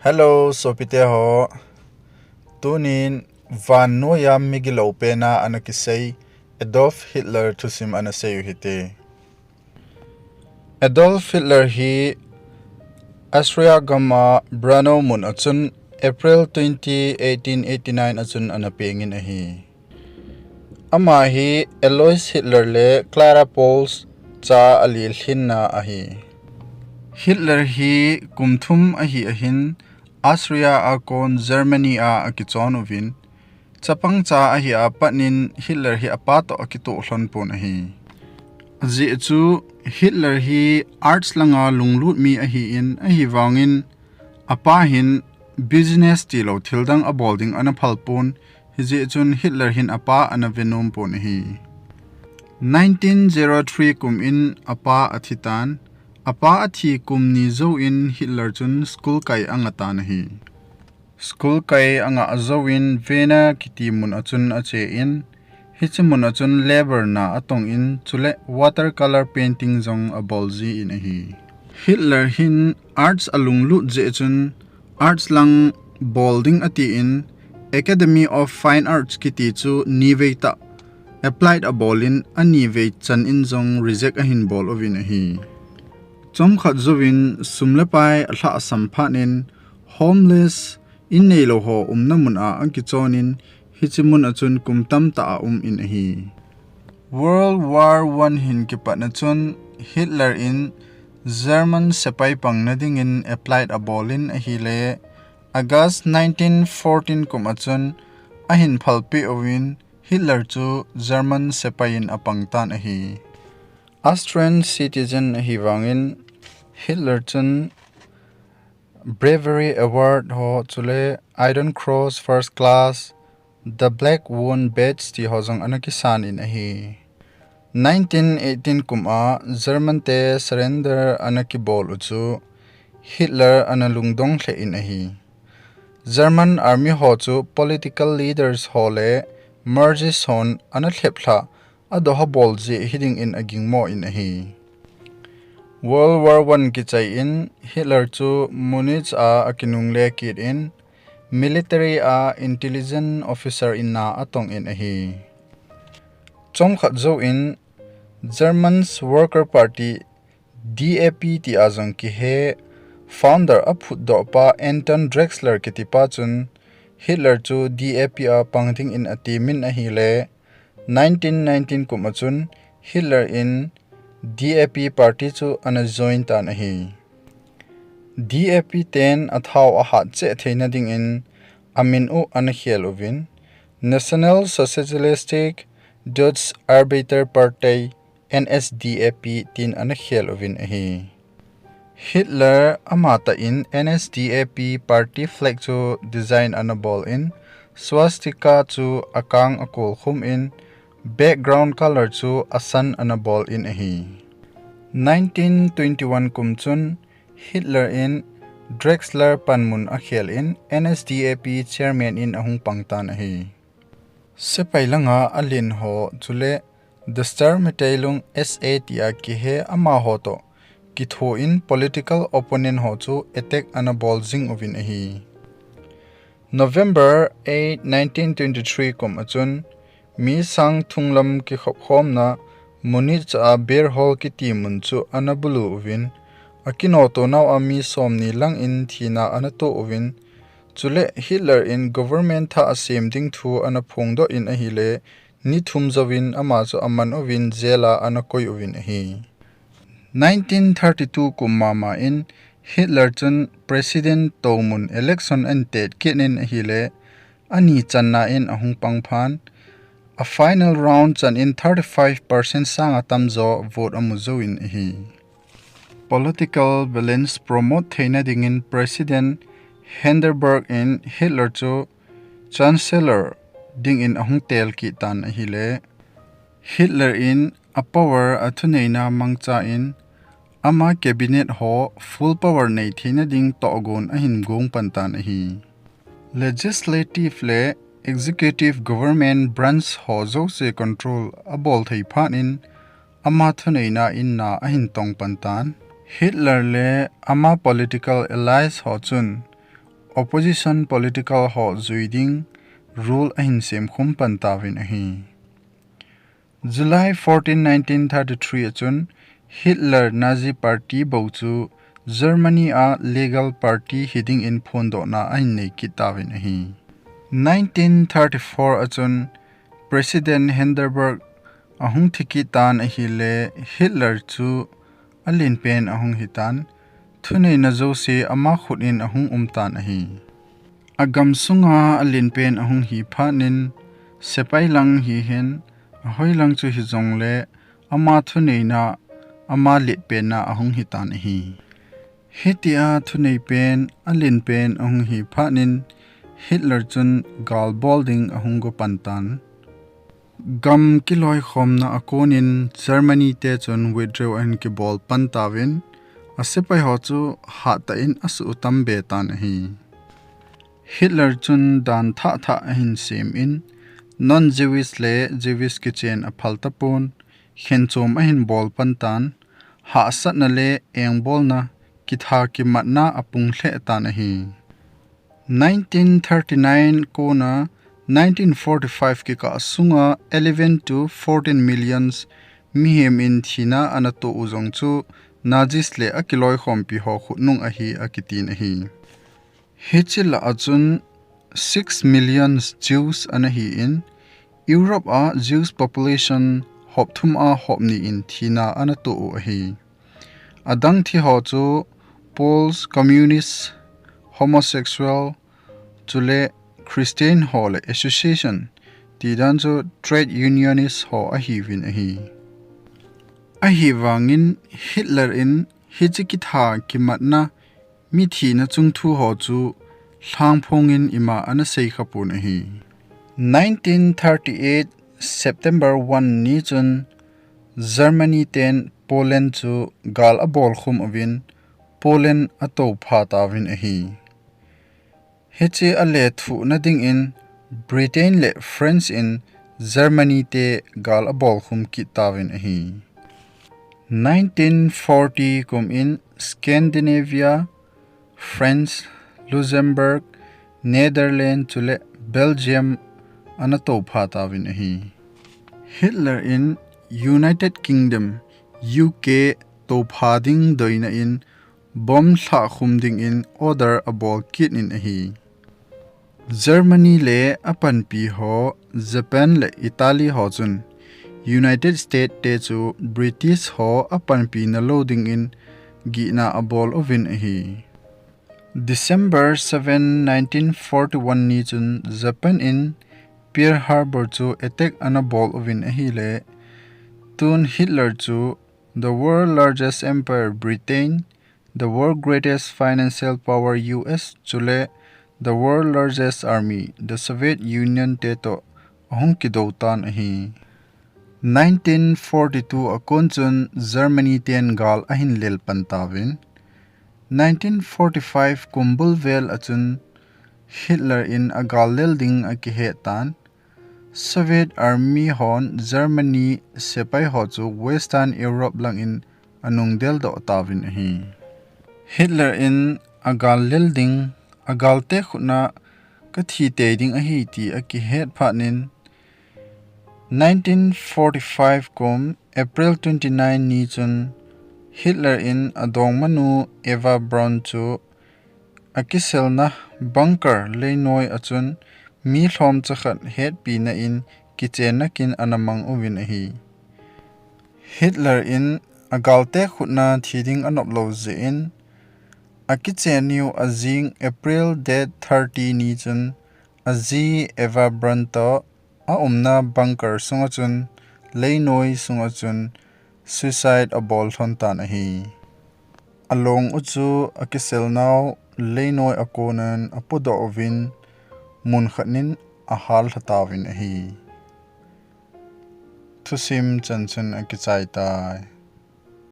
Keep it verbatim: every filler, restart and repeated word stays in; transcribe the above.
Hello, sopite ho. Tunin vannoiya migilou pena ana kisei Adolf Hitler thusim ana sei u hite. Adolf Hitler hi Austria gama Braunau mun achun April twenty, eighteen eighty-nine achun ana pengin ahi. Ama hi Alois Hitler le Clara Pols cha alilhinna ahi. Hitler hi kum thum ahi ahin, Austria a kon Germany a akichon uvin, chapang cha ahi a patnin Hitler hi apa toh akitoh lhon pon ahi. Ajeh chu Hitler hi arts langa lunglut mi ahin, ahivangin apa hin business tilou thildang abol ding ana phal pon, hijeh chun Hitler hin apa ana ve nom pon ahi. Nineteen zero three kum in apa athi tan, apa athi kum ni jouvin Hitler chun school kai anga tan ahi. School kai anga jouvin Vienna kiti mun achun achen, hiche mun achun labour na atongin, chule watercolor painting jong abol jin ahi. Hitler hin arts alunglut jeh chun arts lang bol ding atin, Academy of Fine Arts kiti chu nivei tah applied abolin, anivei chan in jong reject ahin bol uvin ahi. Chomkhat jouvin sum le pai alhahsam phatnin homeless, in neilou ho umna mun a akichonin, hiche mun achun kum tamtah aum in ahi. World War One hin kipatna chun Hitler in German sepai pangna dingin applied abolin ahile, August nineteen fourteen kum achun ahin phalpeh uvin, Hitler chu German sepai in apang tan ahi. Austrian citizen ahivangin Hitler chun Bravery Award ho chule Iron Cross First Class, The Black Wound Badge ti ho jong ana kisan in ahi. Nineteen eighteen kum a German te surrender ana kibol u chu Hitler ana lungdong lheh in ahi. German army ho chu political leaders ho le mercenaries hon ana lheplhah adoha bol jeh hiding in agingmo in ahi. World War One kichai in Hitler chu Munich a akinungle kit in military a intelligence officer in na atong in ahi. Chomkhat jouvin Germans Worker Party, D A P ti a jong kihe founder aphutdoh pa Anton Drexler kiti pa chun Hitler chu D A P a pang dingin atemin ahile, nineteen nineteen kum achun Hitler in D A P party chu ana join tan ahi. D A P ten athao ahat cheh theina dingin amin u ana khel uvin, National Socialistic Deutsche Arbeiter Partei, N S D A P tin ana khel uvin ahi. Hitler amatah in N S D A P party flag chu design ana bol in, swastika chu akang akolkhum in, background color chu asan ana bol in ahi. Nineteen twenty-one kum chun Hitler in Drexler panmun akhel in N S D A P chairman in ahung pang tan ahi. Sepai langa alen ho chule Deutsche Mitteilung S A ti a kihe amaho toh kitho in political opponent ho chu attack ana bol jing uvin ahi. November eight, nineteen twenty-three kum achun mi sang thum lam kikhop khomna Munich a Beer Hall kiti mun chu ana bulu uvin, akinoto nau a mi somni lang in thina ana toh uvin, chule Hitler in government thah asem ding thu ana phongdoh in ahile, ni thum jouvin ama chu aman uvin jail a ana koi uvin ahi. Nineteen thirty-two kum mama in Hitler chun president tomun election ahin tet kit in ahile, ani channa in ahung pang phan, a final round chan in thirty-five percent sanga tamjo vote amu jouvin ahi. Political balance promote theina dingin President Hindenburg in Hitler chu Chancellor dingin ahung tel kit tan ahile, Hitler in a power a thuneina mangcha in ama cabinet ho full power nei theina ding tohgon ahin gong pan tan ahi. Legislative le executive government branch ho jouse control abol thei phat in ama thuneina in na ahin tong pan tan. Hitler le ama political allies ho chun opposition political ho jui ding rule ahin semkhum pan tauvin ahi. July fourteen, nineteen thirty-three achun Hitler Nazi Party bou chu Germany a legal party hiding in phondohna ahin nei kit tauvin ahi. Nineteen thirty-four achun President Hindenburg ahung thi kit tan ahile Hitler chu alenpen ahung hitan, thuneina jouse ama khut in ahung um tan ahi. Agam sunga alenpen ahung hi phat in, sepai lang hihen, ahoi lang chu hijongle, ama thuneina, ama letpenna ahung hitan ahi. Hitia thuneipen, alenpen ahung hi phat in, Hitler chun gal bol ding ahung go pan tan. Gam kiloikhomna a konin Germany te chun withdraw ahin kibol pan tauvin, asepai ho chu hattah in asuh tam be tan ahi. Hitler chun dan thah thah ahin sem in, non-Jewish le Jewish kichen aphal tapon, khenchom ahin bol pan tan, hahsatna le engbolna, kitha kimatna apung lheh tan ahi. Nineteen thirty-nine kona nineteen forty-five kikah sunga eleven to fourteen millions mihem in thina ana toh u jong chu Nazis le akiloikhompi ho khutnung ahi akitin ahi. Hiche lah a chun six millions Jews ana hi in, Europe a Jews population hop thum a hop ni in thina ana toh u ahi. Adang thi ho chu Poles, communist, homosexual, chule Christian ho le association, tidan chu trade unionist ho ahiuvin ahi. Ahivangin Hitler in hiche kitha kimatna, mithina chungthu ho chu lhangphongin ima ana sei khapon ahi. Nineteen thirty-eight September one ni chun Germany ten Poland chu gal abolkhum uvin Poland atoupha tauvin ahi. Hiche alethuhna dingin Britain le France in Germany te gal abolkhum kit tauvin ahi. Nineteen forty kum in Scandinavia, France, Luxembourg, Netherlands chule Belgium ana toupha tauvin ahi. Hitler in United Kingdom, U K toupha ding doina in bomb lhahkhum dingin order abol kit in ahi. Germany le apanpi ho, Japan le Italy ho chun United States te chu British ho apanpi nalou dingin gihna abol uvin ahi. December seven, nineteen forty-one ni chun Japan in Pearl Harbor chu attack ana bol uvin ahile, tun Hitler chu the world largest empire Britain, the world greatest financial power U S chule the world largest army the Soviet Union te toh ahung kidou tan ahi. Nineteen forty-two a kon chun Germany ten gal ahin lel pan tauvin. Nineteen forty-five kum bul vel a chun Hitler in agal lel ding akihet tan. Soviet Army hon Germany sepai ho chu Western Europe langin anung deldoh tauvin ahi. Hitler in agal lel ding, agal te khutna kathi tei ding ahi ti akihet phat in, nineteen forty-five kum April twenty-nine ni chun Hitler in adongmanu Eva Braun chu akiselna bunker leinoi a chun mi lhomcha khat hetpina in kichenna kin ana mang uvin ahi. Hitler in agal te khutna thi ding anop lou jeh in, akichen niu ajing April date thirty ni chun aji Eva Braun toh aumna bunker sunga chun, leinoi sunga chun suicide abol lhon tan ahi. Along u chu akiselnau leinoi a konin apodoh uvin, mun khat nin ahal lha tauvin ahi. Thusim chan chun akichai tai.